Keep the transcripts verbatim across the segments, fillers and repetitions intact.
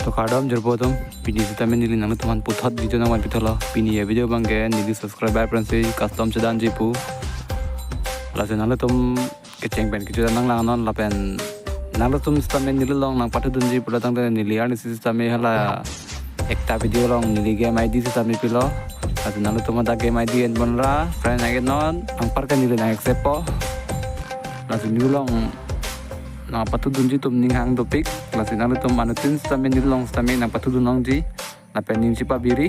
To kardom jirpo atum, pini sitame neli nanglitum aphan puthot video nangvan pithotlo. Pini a-video abangke neli subscriber aphansi custom chedamji pu. Lasi nanglitum kecheng pen kecho nanglang non lapen nanglitum sitame neli along nangpathudunji pulo tangte neli arnisi sitame hala ekta video along neli game I D sitame pilo. Lasi nanglitum hadak game I D enponra friend agen non, anparke neli nang-accept po. Lasi neli along nangpathudunji atum ning hang dopik. Lasi nanglitum anuttin sitame neli along sitame nangpathudun longji lapen ning chipabiri.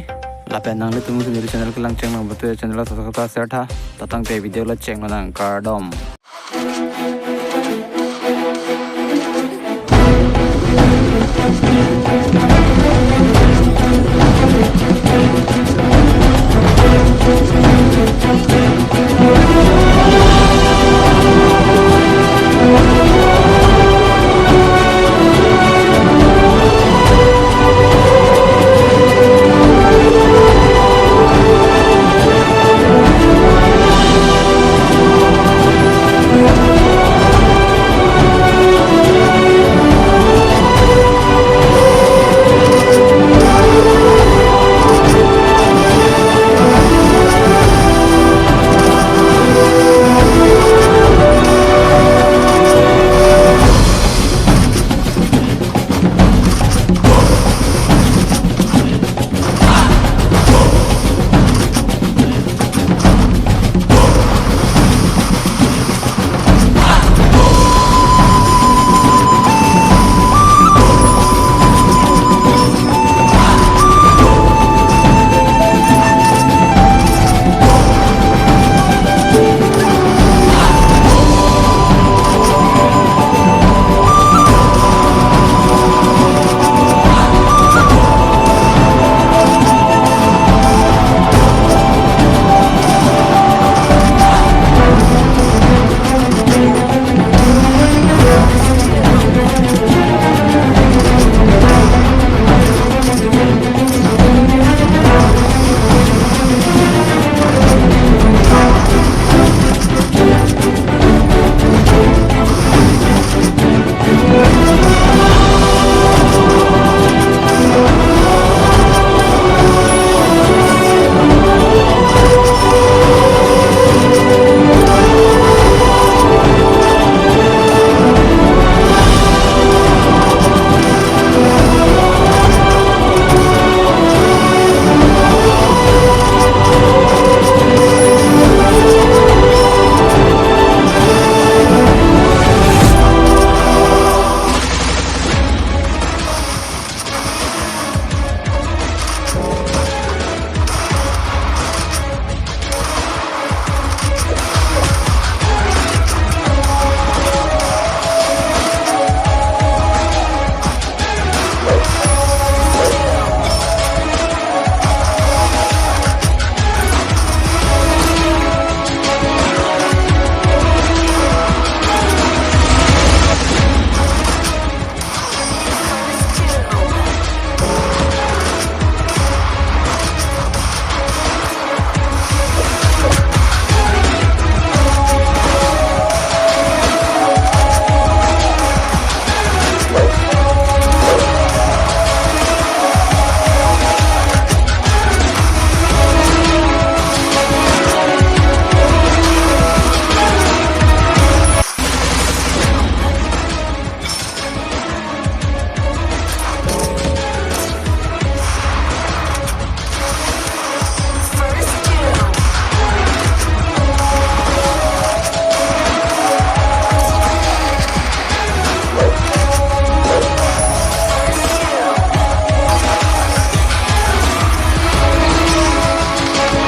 Lapen nanglitum si neli channel kelang cheng nang betul channel subscribe share tha. To tangte video lo chenglonang, kardom.